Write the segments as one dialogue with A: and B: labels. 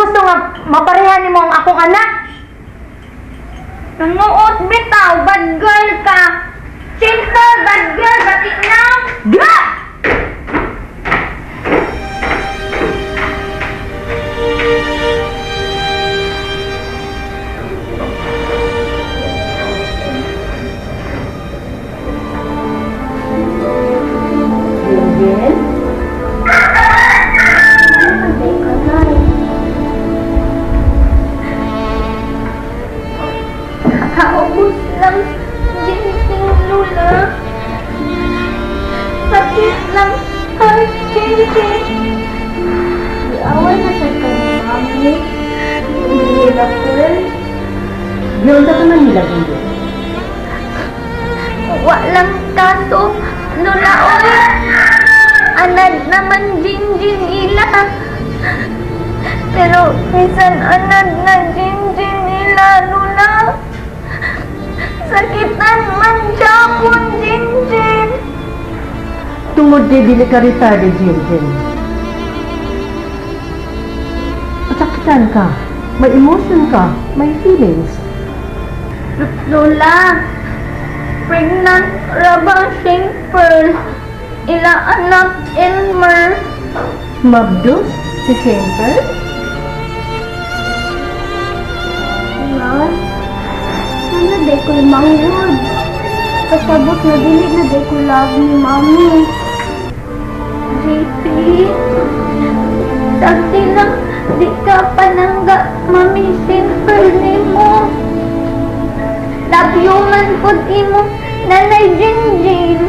A: gusto nga mapareha nimo ang akong anak.
B: Nanuot bitaw, bad girl ka. Simple, bad girl, batik na.
A: Ga! Jinjin?
B: Kaubos lang, Jinjin, Lula. Sakit lang, heart, Jinjin.
C: Iaway na sa kanya, Mami. Nila, Pearl.
A: Giunsa ka man nila, Jinjin?
B: Walang kaso, Lula, oy. Anad naman, Jinjin, ila. Pero, bisan anad na Jinjin, ila, Lula. Sakitan man siya kung Jinjin.
A: Tungod kay dili ka retarded, Jinjin. Masakitan ka. May emotion ka. May feelings.
B: Lola, pregnant ra ba siyang Pearl? Ila anak Elmer.
A: Mabdos si Shane Pearl?
C: Ma, sana di ko'y manghud. Pasabot na dili na di ko love ni Mami.
B: JP, sakti lang di ka panangga, Mami Shane Pearl nimo. Love you man pud imo, Nanay Jinjin.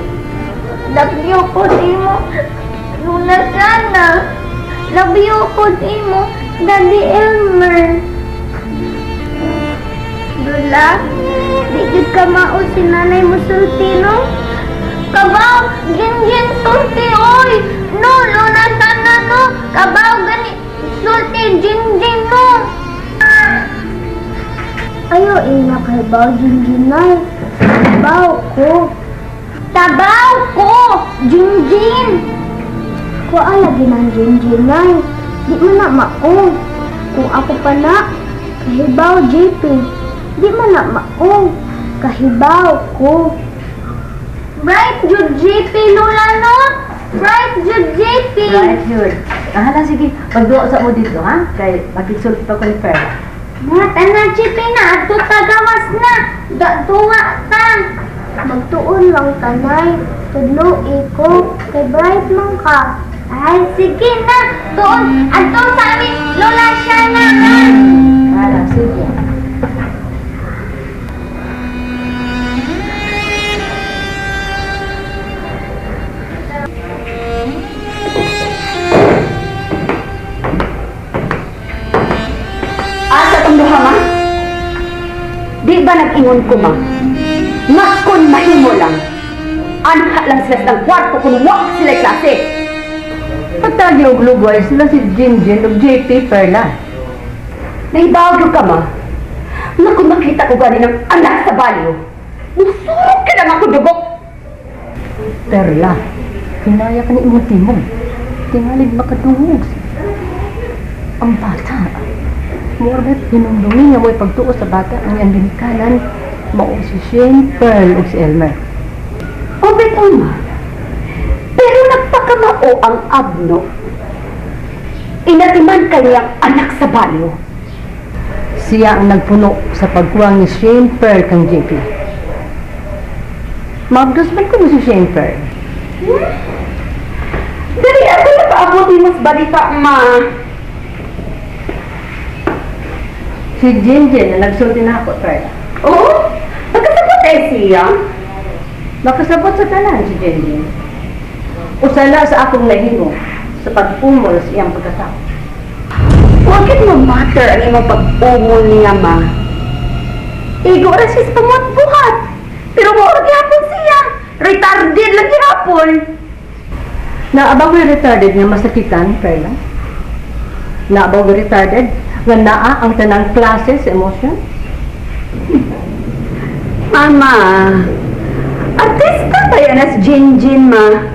B: Love you pud imo, Luna Sana. Love you pud imo, Daddy Elmer.
C: Lola, di jud ka mao si Nanay musulti, no?
B: Kabaw, Jinjin sulti, oy! No, Luna Sana, no? Kabaw, gani, sulti, Jinjin, no?
C: Ayo, ina kay Bao Jinjin, nay. Bao ko.
B: Tabaw ko, Jinjin!
C: Kuha lagi ng Jinjin, nay. Di man na mao. Kung ako pa na, kahibaw JP. Di man na mao. Kahibaw ko.
B: Bright jud JP, Lola, no? Bright jud JP!
A: Right, yun. Ahala, sige. Pagduwa sa mo dito, ha? Kay makigsulti pa ko ni Perla.
B: Mga tanan, JP na, adto tagawas na. Duwa ta.
C: Magtuon lang tanay. Tudlo iko. Kay bright man ka.
B: Ay, sige na. Tuon, adto sa amin, Lola siya na, ha?
A: Ahala, sige.
D: Asa tong duha, ma? Di ba nag-ingon ko, ma? Nga kun mahimo lang. Anha lang sila sa kwarto kung wa sila klase.
A: Pagtagi og lugway sila si Jinjin ug JP Perla.
D: Nahibaw gyud ka, ma. Nga kung makita ko gani ng anak sa balyo, musurok ka na ako dugo.
A: Perla, kinaya ka ni imong timog. Tingalig makadungog ang bata. Mura ba hinumdumi nga mo'y pagtuo sa bata ang iyang ginikanan, mao si Shane Pearl ug si Elmer.
D: O bitaw, ma. Pero nagpakamao ang abno. Inatiman kanyang anak sa balyo.
A: Siya ang nagpuno sa pagkuwang ni Shane Pearl kang JP. Mabdos man ko si Shane Pearl.
D: Dali ako nakaabot ni mas balita, ma.
A: Si Jinjin na nagsulti na ako, Perla.
D: Oo? Magkasabot eh siya.
A: Makasabot sa tanan si Jinjin. Usala sa akong nahimo sa pag-umol sa iyang pagkatao.
D: Huwag mo matter ang imong pag-umol niya, ma. Igo ra siya sa pamuhat-buhat. Pero mao ra gihapon siya. Retarded lang gihapon.
A: Naa ba ko'y retarded nga masakitan, Perla? Naa ba ko'y retarded nga naa ang tanang klase sa emosyon?
D: Mama, artista ba yan as Jinjin, ma?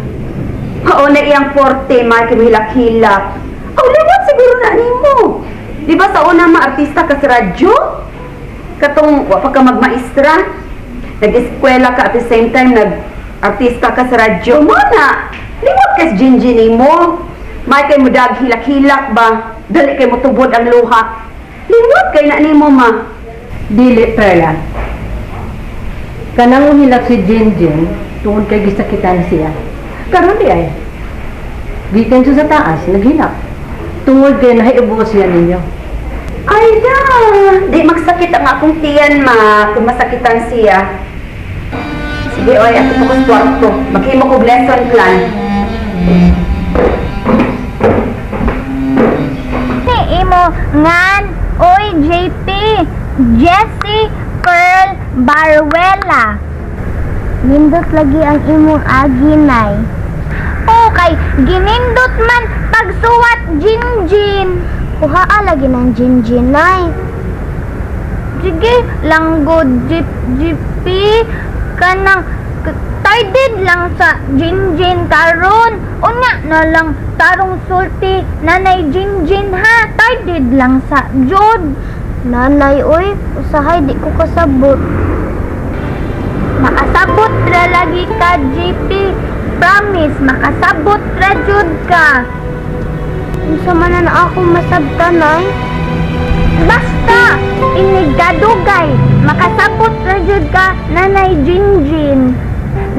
D: Mao na iyang forte, ma, kay mahilak-hilak. Aw, lawat siguro na nimo. Di ba sa una, ma artista ka sa radyo? Katong wa pa ka magmaestra. Nag-eskwela ka at the same time nag-artista ka sa radyo. Mao na, liwat kay si Jinjin nimo. May kay mo dag hilak-hilak ba? Dali kay mo tubod ang luha. Liwat kay na nimo, ma.
A: Dili, Perla. Kanang uhilak si Jinjin, tungod kay gisakitan siya. Karon di ay. Gikan siya sa taas, naghilak. Tungod kay nahiubo siya ninyo.
D: Ay da, di magsakit ang akong tiyan, ma, kung masakitan siya. Sige, oy, ato pa ko sa kwarto. Maghimo ko lesson plan.
B: Ni imo ngan, oy JP, Jessie Pearl Baruela.
C: Nindot lagi ang imong agi, Nay.
B: Okay, ginindot man pagsuwat, Jinjin.
C: Kuhaa lagi ng Jinjin, Nay.
B: Sige, langgod JP, kanang tarded lang sa Jinjin karon. Unya na lang tarong sulti Nanay Jinjin ha. Tarded lang sa jud.
C: Nanay, oy, usahay di ko kasabot.
B: Makasabot ra lagi ka, JP. Promise, makasabot ra jud ka.
C: Unsa man na ako masabtan, Nay?
B: Basta inigadugay, makasabot ra jud ka, Nanay Jinjin.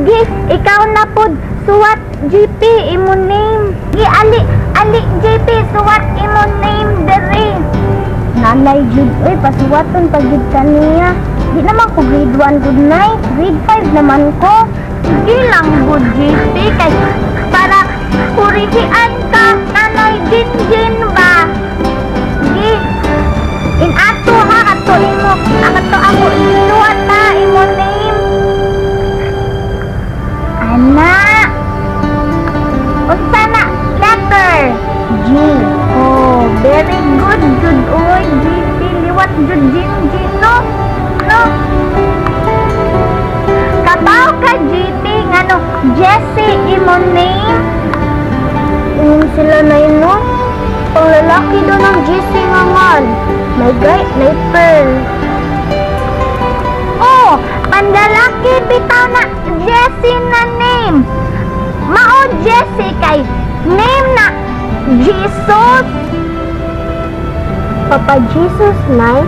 B: Gi, ikaw na pod suwat, JP, imo name. Gi, ali ali JP, suwat imo name diri.
C: Nanay jud, oy, pasuwaton pa jud kaniya. Di naman ko grade 1 gud, Nay. Grade 5 naman ko.
B: Sige lang gud, JP, kay para kurihian ka, Nanay Jinjin ba. Gi, in ato ha, ato imo, ato ako isuwat ha imo name. Ana. Unsa na letter?
C: G.
B: Oh, very good, good. Oy, GP, liwat jud Jinjin, no? No? Kabaw ka, GP, ngano, Jessie imo name?
C: Ingon sila, Nay, no? Pang lalaki daw ng Jessie nga ngan. May gay, may pearl.
B: Oh, pandalaki bitaw na Jessie na name. Mao Jessie kay name na Jesus.
C: Papa Jesus, Nay.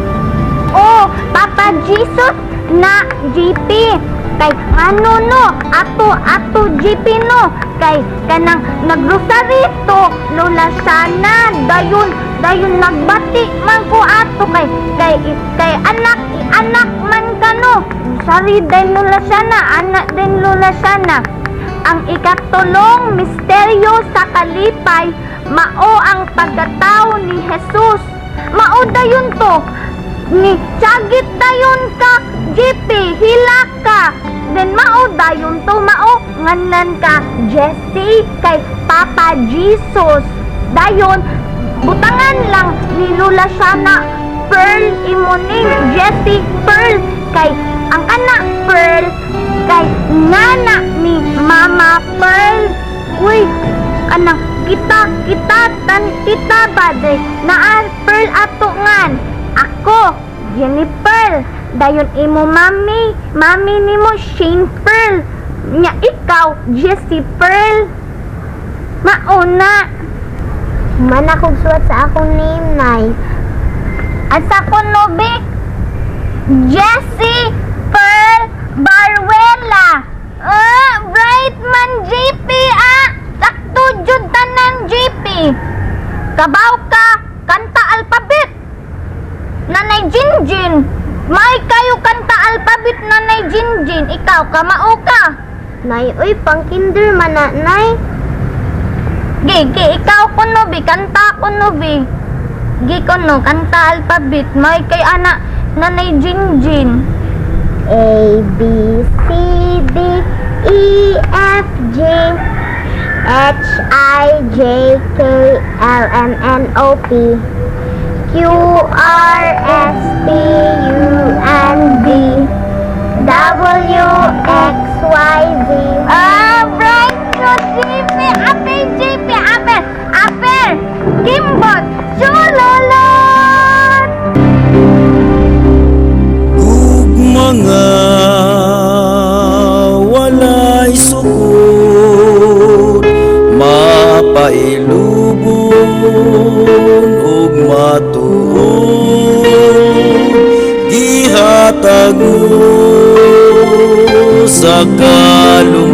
B: Oh, Papa Jesus na, GP. Kay ano no, ato ato GP no, kay kanang nagrosary to Lola Sana, dayon dayon nagbati man ko ato kay kay kay anak anak man kano. Sorry din Lola Sana, anak din Lola Sana. Ang ikatulong misteryo sa kalipay mao ang pagkatao ni Jesus. Mao dayon to ni tsagit dayon ka, GP, hilak ka. Then mao dayon to, mao nganan ka Jesse kay Papa Jesus. Dayon butangan lang ni Lola Shana Pearl imo name, Jesse Pearl, kay ang anak Pearl kay ngana ni Mama Pearl. Uy, kanang kita kita tan kita ba day naa Pearl ato ngan. Ako, Jenny Pearl. Dayon imo mami, mami nimo Shane Pearl. Nya ikaw Jessie Pearl. Mauna.
C: Man akong suwat sa akong name, Nay.
B: Asa ko nobi? Jessie Pearl Baruela. Ah, bright man, JP ah. Sakto jud tanan, JP. Kabaw ka kanta alphabet. Nanay Jinjin, may kayo kanta alphabet, Nanay Jinjin. Ikaw kamao ka.
C: Nay, oy, pang kinder man na, Nay.
B: Gi, gi, ikaw kuno bi, kanta kuno bi. Gi kuno, kanta alphabet. May kay ana, Nanay Jinjin.
C: A, B, C, D, E, F, G, H, I, J, K, L, M, N, O, P, Q, R, S, T, U, N, V, W, X, Y, Z.
B: Ah, bright no, JP. Ape, JP, ape, ape. Kimbot, chulolo.
E: Sa kaluwasan.